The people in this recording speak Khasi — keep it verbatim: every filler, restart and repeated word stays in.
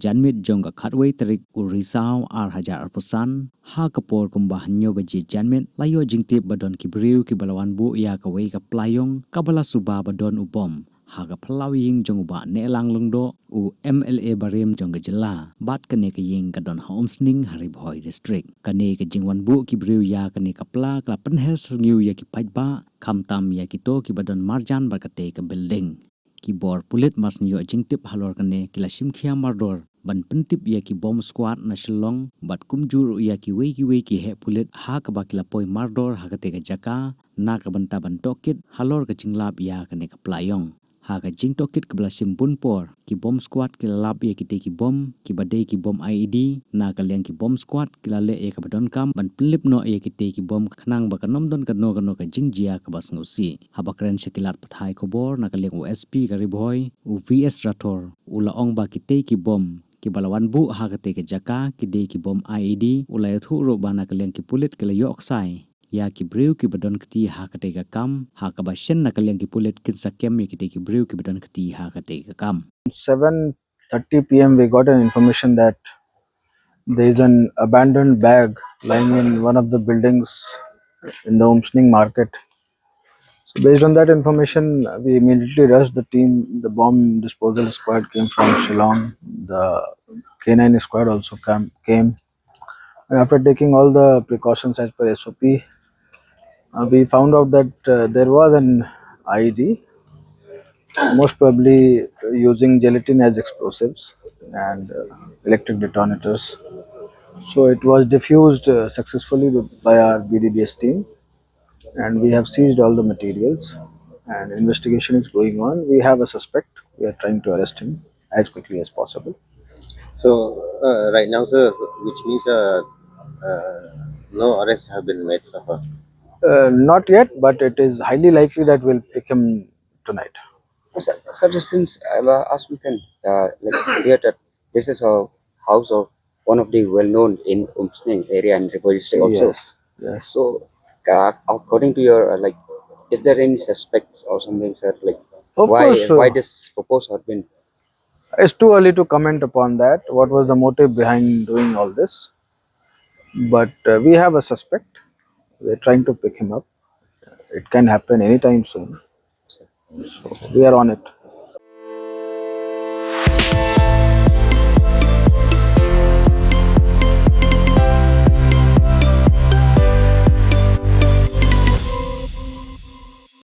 janmiet jong ka khatwei tarik u Risaw ar hajar arphew san, ha ka por kumba hynñiew baje janmiet, la ïoh jingtip ba don ki briew kiba la wan buh ïa kawei ka pla ïong kaba la suba ba don u bom ha ka phyllaw ïing jong u Bah Nehlang Lyngdoh, u M L A barim jong ka jylla, bad kane ka ïing ka don ha Umsning ha Ri Bhoi District. Kane ka jingwan buh ki briew ïa kane ka pla ka la pynher syrngiew ïa ki paidbah, khamtam ïa kito kiba don marjan bad katei ka building. Ki bor pulit mar shu ïoh jingtip halor kane ki la shim khia mardor ban pyntip ïa ki bomb squad na Shillong bad kumjuh ruh ïa kiwei kiwei ki heh pulit ha kaba ki la poi mardor ha katei ka jaka na ka bynta ban tohkit halor ka jinglap ïa kane ka pla ïong. Ha ka jingtohkit kaba la shim bun por, ki bomb squad ki la lap ïa kitei ki bomb kiba dei ki bomb I E D. Na ka liang ki bomb squad ki la leh ïa kaba donkam ban pynlip noh ïa kitei ki bomb khnang ba kan ym don kano kano ka jingjia kaba sngewsih. Haba kren sha ki lad pathai khubor na ka liang u S P ka Ri Bhoi, u V S Rathore, u la ong ba kitei ki bomb kiba la wan buh ha katei ka jaka ki dei ki bomb I E D. U la ïathuh ruh ba na ka liang ki pulit ki la ïoh ksai ïa ki briew kiba don kti ha katei ka kam, ha kaba shen na ka liang ki pulit kin sa kem ïa kitei ki briew kiba don kti ha katei ka kam. Seven thirty P M we got an information that there is an abandoned bag lying in one of the buildings in the Umsning market. So based on that information, we immediately rushed the team. The bomb disposal squad came from Shillong. The K nine squad also cam-, came. And after taking all the precautions as per S O P, uh, we found out that, uh, there was an I E D, most probably using gelatin as explosives and, uh, electric detonators. So it was defused, uh, successfully by our B D B S team, and we have seized all the materials, and investigation is going on. We have a suspect. We are trying to arrest him as quickly as possible. So, uh, right now, sir, which means, uh, uh, no arrests have been made so far? Uh, not yet, but it is highly likely that we'll pick him tonight. Sir, sir, since, uh, as we can, uh, like, hear that this is a house of one of the well-known in Umsning area and Ri Bhoi district also. Yes, yes. So, uh, according to your, uh, like, is there any suspects or something, sir? Like, of why, course, why, uh, this proposed had been? It's too early to comment upon that. What was the motive behind doing all this? But, uh, we have a suspect. We're trying to pick him up. It can happen anytime soon. So we are on it.